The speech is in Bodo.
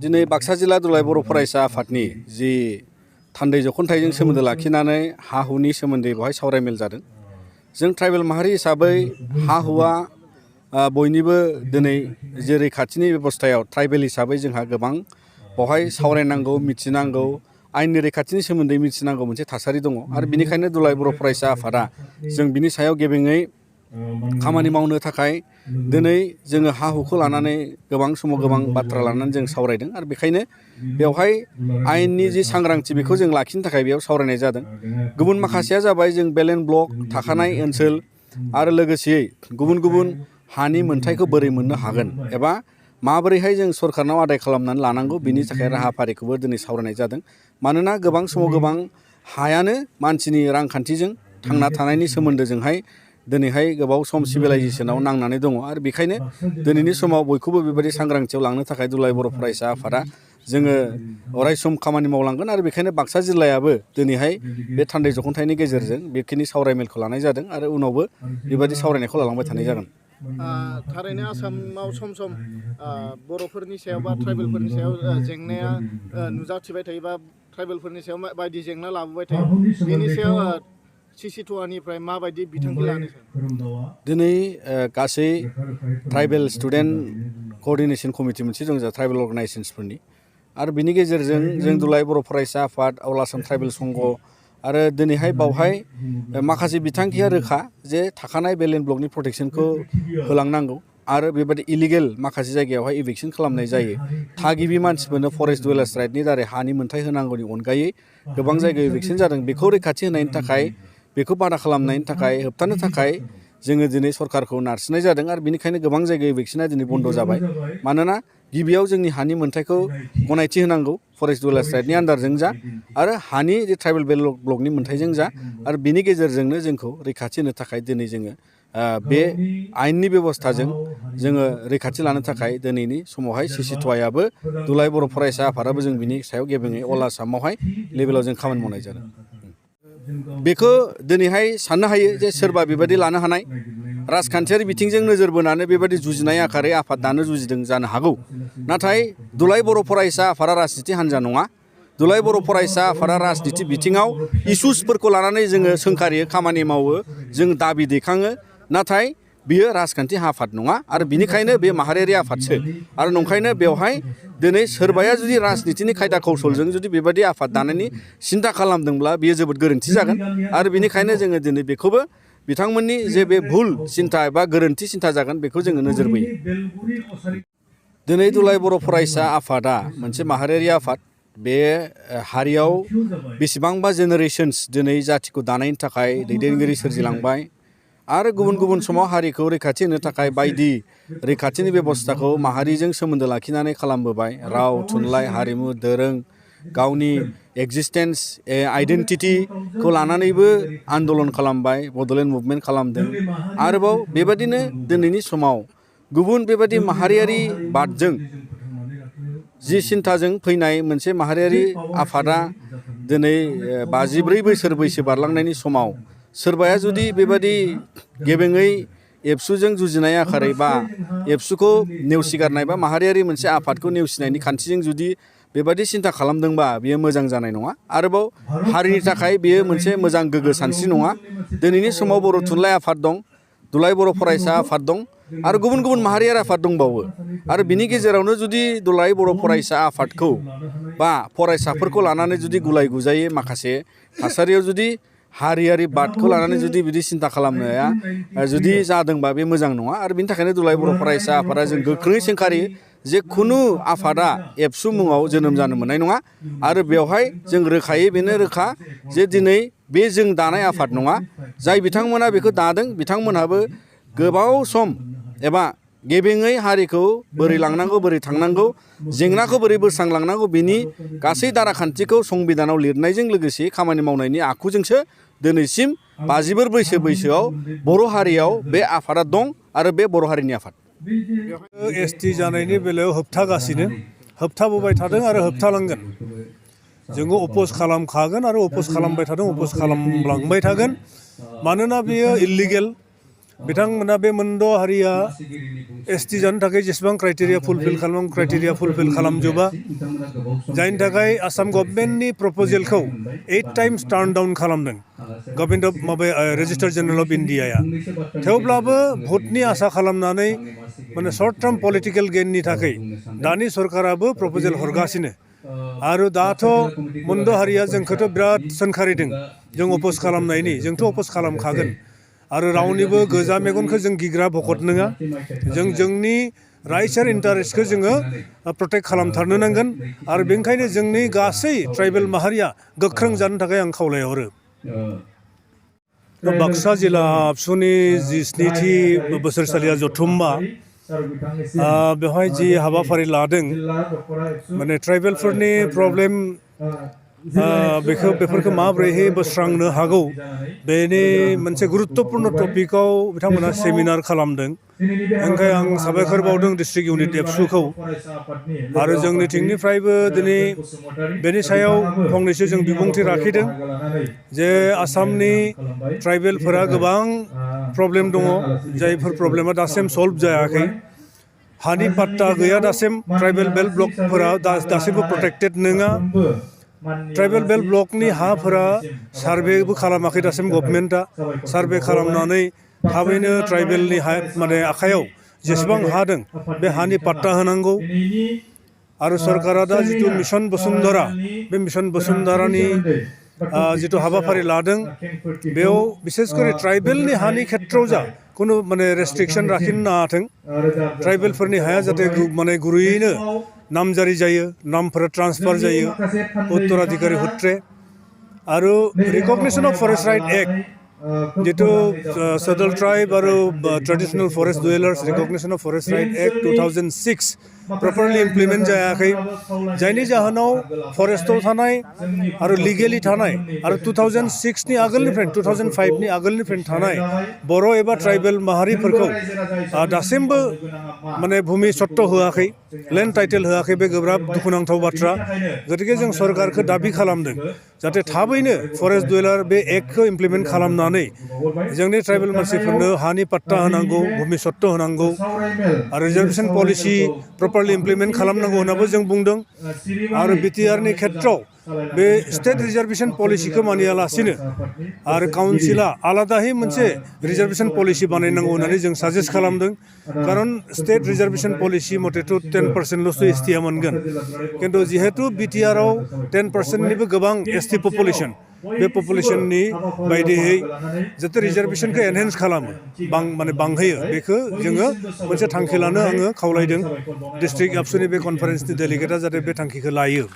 दिनै बाक्सा जिल्ला दुलाराय बर' फरायसा आफादनि जि थान्दै जख'न्थाइजों सोमोन्दो लाखिनानै हा हुनि सोमोन्दै बेवहाय सावरायमेल जादों। जों ट्राइबेल माहारि हिसाबै हा हुआ बयनिबो दिनै जे रैखाथिनि बेबस्थायाव ट्राइबेल हिसाबै जोंहा गोबां बेवहाय सावरायनांगौ मिथिनांगौ आयेननि रैखाथिनि सोमोन्दै मिथिनांगौ मोनसे थासारि दङ आरो बिनिखायनो दुलाराय बर' फरायसा आफादा जों बिनि सायाव गेबेङै खामानि मावनो थाखाय दिनै जोङो हा हुखौ लानानै गोबां समाव गोबां बाथ्रा लानानै जों सावरायदों आरो बेखायनो बेवहाय आयेननि जि सांग्रांथि बेखौ जों लाखिनो थाखाय बेयाव सावरायनाय जादों। गुबुन माखासेया जाबाय जों बेलेन्स ब्लक थाखानाय ओनसोल आरो लोगोसेयै गुबुन गुबुन हानि मोन्थायखौ बोरै मोननो हागोन एबा माबोरैहाय जों सरकारनाव आदाय खालामनानै लानांगौ बिनि थाखाय राहाफारिखौबो दिनै सावरायनाय जादों। मानोना गोबां समाव गोबां हायानो मानसिनि रांखान्थिजों थांना थानायनि सोमोन्दोजोंहाय दिनैहाय गोबाव सम सिभिलाइजेसनाव नांनानै दङ आरो बेखायनो दिनैनि समाव बयखौबो बेबायदि सांग्रांथियाव लांनो थाखाय दुलाराय बर' फरायसा आफादा जोङो अरायसम खामानि मावलांगोन आरो बेखायनो बाक्सा जिल्लायाबो दिनैहाय बे थान्दै जख'न्थाइनि गेजेरजों बेखिनि सावरायमेलखौ लानाय जादों आरो उनावबो बेबायदि सावरायनायखौ लालांबाय थानाय जागोन। थारैनो आसामाव सम सम बर'फोरनि सायाव बा ट्राइबेलफोरनि सायाव जेंनाया नुजाथिबाय थायो बा ट्राइबेलफोरनि सायाव बायदि जेंना लाबोबाय थायो बेनि सायाव सिसिटुवानिफ्राय माबायदि बिथांखि लानो सानो? दिनै गासै ट्राइबेल स्टुडेन्ट कअर्डिनेसन कमिटि मोनसे दं जोंहा ट्राइबेल अर्गानाइजेसन्सफोरनि आरो बिनि गेजेरजों जों दुलाराय बर' फरायसा आफाद अल आसाम ट्राइबेल संघ आरो दिनैहाय बावहाय माखासे बिथांखिया रोखा जे थाखानाय बेलेन्स ब्लकनि प्रटेक्सनखौ होलांनांगौ आरो बेबायदि इलिगेल माखासे जायगायावहाय इभिक्सन खालामनाय जायो। थागिबि मानसिफोरनो फरेस्ट डुवेलार्स राइटनि दारै हानि मोन्थाय होनांगौनि अनगायै गोबां जायगायाव इभिक्सन जादों बेखौ रैखाथि होनायनि थाखाय बेखौ बादा खालामनायनि थाखाय होबथानो थाखाय जोङो दिनै सरकारखौ नारसिननाय जादों आरो बेनिखायनो गोबां जायगायाव इभिक्सना दिनै बन्द जाबाय। मानोना गिबियाव जोंनि हानि मोन्थायखौ गनायथि होनांगौ फरेस्ट डुवेलार्स राइटनि आन्दारजों जा आरो हानि जे ट्राइबेल बेलेन्स ब्लकनि मोन्थायजों जा आरो बिनि गेजेरजोंनो जोंखौ रैखाथि होनो थाखाय दिनै जोङो बे आयेननि बेबस्थाजों जोङो रैखाथि लानो थाखाय दिनैनि समावहाय सिसिटुवायाबो दुलाराय बर' फरायसा आफादाबो जों बिनि सायाव गेबेङै अल आसामावहाय लेभेलाव जों खामानि मावनाय जादों। बेखौ दिनैहाय साननो हायो जे सोरबा बेबायदि लानो हानाय राजखान्थियारि बिथिंजों नोजोर बोनानै बेबायदि जुजिनाय आखारै आफाद दानो जुजिदों जानो हागौ। नाथाय दुलाराय बर' फरायसा आफादा राजनिति हान्जा नङा। दुलाराय बर' फरायसा आफादा राजनिति बिथिङाव इसुसफोरखौ लानानै जोङो सोंखारियो खामानि मावो जों दाबि दैखाङो नाथाय बियो राजखान्थि आफाद नङा आरो बिनिखायनो बे माहारियारि आफादसो आरो नंखायनो बेवहाय दिनै सोरबाया जुदि राजनितिनि खायदा कौशलजों जुदि बेबायदि आफाद दानायनि सिन्था खालामदोंब्ला बेयो जोबोद गोरोन्थि जागोन आरो बिनिखायनो जोङो दिनै बेखौबो बिथांमोननि जे बे भुल सिन्था एबा गोरोन्थि सिन्था जागोन बेखौ जोङो नोजोर बोयो। दिनै दुलाराय बर' फरायसा आफादा मोनसे माहारियारि आफाद बे हारियाव बेसेबांबा जेनेरेशन्स दिनै जाथिखौ दानायनि थाखाय दैदेनगिरि सोरजिलांबाय आरो गुबुन गुबुन समाव हारिखौ रैखाथि होनो थाखाय बायदि रैखाथिनि बेबस्थाखौ माहारिजों सोमोन्दो लाखिनानै खालामबोबाय राव थुनलाइ हारिमु दोरों गावनि एक्जिस्टेन्स आइडेन्टिटिखौ लानानैबो आन्दलन खालामबाय बड'लेण्ड मुभमेन्ट खालामदों आरोबाव बेबादिनो दिनैनि समाव गुबुन बेबादि माहारियारि बादजों जि सिन्थाजों फैनाय मोनसे माहारियारि आफादा दिनै 54 बोसोर बैसो बारलांनायनि समाव सोरबाया जुदि बेबादि गेबेङै एबसुजों जुजिनाय आखारै बा एबसुखौ नेवसिगारनाय बा माहारियारि मोनसे आफादखौ नेवसिनायनि खान्थिजों जुदि बेबादि सिन्था खालामदोंबा बेयो मोजां जानाय नङा आरोबाव हारिनि थाखाय बेयो मोनसे मोजां गोग्गो सानस्रि नङा। दिनैनि समाव बर' थुनलाइ आफाद दं दुलाराय बर' फरायसा आफाद दं आरो गुबुन गुबुन माहारियारि आफाद दंबावो आरो बिनि गेजेरावनो जुदि दुलाराय बर' फरायसा आफादखौ बा फरायसाफोरखौ लानानै जुदि गुलाय गुजायै माखासे थासारियाव जुदि हारियारि बादखौ लानानै जुदि बिदि सिन्था खालामनाया जुदि जादोंबा बे मोजां नङा आरो बिनि थाखायनो दुलाराय बर' फरायसा आफादा जों गोख्रोङै सोंखारियो जे खुनु आफादा एबसु मुङाव जोनोम जानो मोननाय नङा आरो बेवहाय जों रोखायै बेनो रोखा जे दिनै बे जों दानाय आफाद नङा जाय बिथांमोना बेखौ दादों बिथांमोनहाबो गोबाव सम एबा गेबेङै हारिखौ बोरै लांनांगौ बोरै थांनांगौ जेंनाखौ बोरै बोस्रांलांनांगौ बिनि गासै दाराखान्थिखौ संबिधानाव लिरनायजों लोगोसे खामानि मावनायनि आखुजोंसो दिनैसिम 54 बैसोआव बर' हारियाव बे आफादा दं आरो बे बर' हारिनि आफाद। एसटि जानायनि बेलायाव होबथाबोबाय थादों आरो होबथालांगोन। जोङो अपोज खालामखागोन आरो अपोज खालामबाय थादों अपोज खालामलांबाय थागोन मानोना बेयो इल्लिगेल बिथांमोना बे मोनद' हारिया एसटि जानो थाखाय जेसेबां क्राइटेरिया फुलफिल खालाम क्राइटेरिया फुलफिल खालामजोबा जायनि थाखाय आसाम गभर्नमेन्टनि प्रप'जेलखौ 8 टाइम्स टार्न डाउन खालामदों government of registrar general of इन्डियाया थेवब्लाबो भटनि आसा खालामनानै माने सर्ट टार्म पलिटिकेल गेइननि थाखाय दानि सरकाराबो प्रप'जेल हरगासिनो आरो दाथ' मोनद' हारिया जोंखौथ' बिराद सोंखारिदों जों अपोज खालामनायनि जोंथ' अपोज खालामखागोन आरो रावनिबो गोजा मेगनखौ जों गिग्रा भकत नङा जों जोंनि राइट्स आरो इन्टारेस्टखौ जोङो प्रटेक्ट खालामथारनो नांगोन आरो बेनिखायनो जोंनि गासै ट्राइबेल माहारिया गोख्रों जानो थाखाय आं खावलायहरो बाक्सा जिल्ला आबसुनि 17थि बोसोरसालिया जथुम्मा बेवहाय जि हाबाफारि लादों माने ट्राइबेलफोरनि प्रब्लेम बेफोरखौ माबोरैहाय बोस्रांनो हागौ बेनि मोनसे गुरुत्तपुर्ण टपिकआव बिथांमोना सेमिनार खालामदों ओंखायनो आं साबायखर बावदों डिस्ट्रिक्ट इउनिट एबसुखौ आरो जोंनिथिंनिफ्रायबो दिनै बेनि सायाव फंनैसो जों बिबुंथि लाखिदों जे आसामनि ट्राइबेलफोरा गोबां प्रब्लेम दङ जायफोर प्रब्लेमा दासिम सल्भ जायाखै हानि पाट्टा गैया दासिम ट्राइबेल बेल्ट ब्लकफोरा दासिमबो प्रटेक्टेड नङा ट्राइबेल बेल्ट ब्लकनि हाफोरा सार्भेबो खालामाखै दासिम गभर्नमेन्टआ सार्भे खालामनानै थाबैनो ट्राइबेलनि माने आखायाव जेसेबां हा दं बे हानि पाट्टा होनांगौ आरो सरकारा दा जिथु मिशन बसुन्धरा बे मिशन बसुन्धरानि जिथु हाबाफारि लादों बेयाव बिसेसकरि ट्राइबेलनि हानि खेथ्रआव जा कुनु माने रेस्ट्रिक्शन लाखिनो नाङाथों ट्राइबेलफोरनि हाया जाहाथे माने गुरैयैनो नामजारि जायो नामफोरा ट्रान्सफार जायो उत्तराधिकारी सूत्रे आरो recognition of forest right act जितु सदल ट्राइब आरो traditional forest dwellers recognition of forest right act 2006 properly implement जायाखै जायनि जाहोनाव फरेस्टआव थानाय आरो लिगेलि थानाय आरो 2006 नि आगोलनिफ्रायनो 2005 नि आगोलनिफ्रायनो थानाय बर' एबा ट्राइबेल माहारिफोरखौ दासिमबो माने भूमि सट्ट होआखै लेन्ड टाइटेल होआखै बे गोब्राब दुखुनांथाव बाथ्रा गतिके जों सरकारखौ दाबि खालामदों जाहाथे थाबैनो फरेस्ट डुवेलार बे एक्टखौ इमप्लिमेन्ट खालामनानै जोंनि ट्राइबेल मानसिफोरनो हानि पाट्टा होनांगौ भूमि सट्ट होनांगौ आरो रिजार्भेशन पलिसि प्रपारलि इमप्लिमेन्ट खालामनांगौ होननाबो जों बुंदों आरो बिटिआरनि खेथ्रआव बे स्टेट रिजार्भेशन पलिसिखौ मानियालासिनो आरो काउन्सिला आलादायै मोनसे रिजार्भेशन पलिसि बानायनांगौ होननानै जों साजेस्ट खालामदों खारन स्टेट रिजार्भेशन पलिसि मथेथ' 10%ल'सो एसटिआ मोनगोन खिन्थु जिहेतु बिटिआरआव 10%निबो गोबां एसटि पपुलेसन बे पपुलेसननि बायदियै जाहाथे रिजार्भेशनखौ एनहेन्स खालामो माने बांहोयो बेखौ जोङो मोनसे थांखि लानो आङो खावलायदों डिस्ट्रिक्ट एबसुनि बे कनफारेन्सनि डेलिगेटआ जाहाथे बे थांखिखौ लायो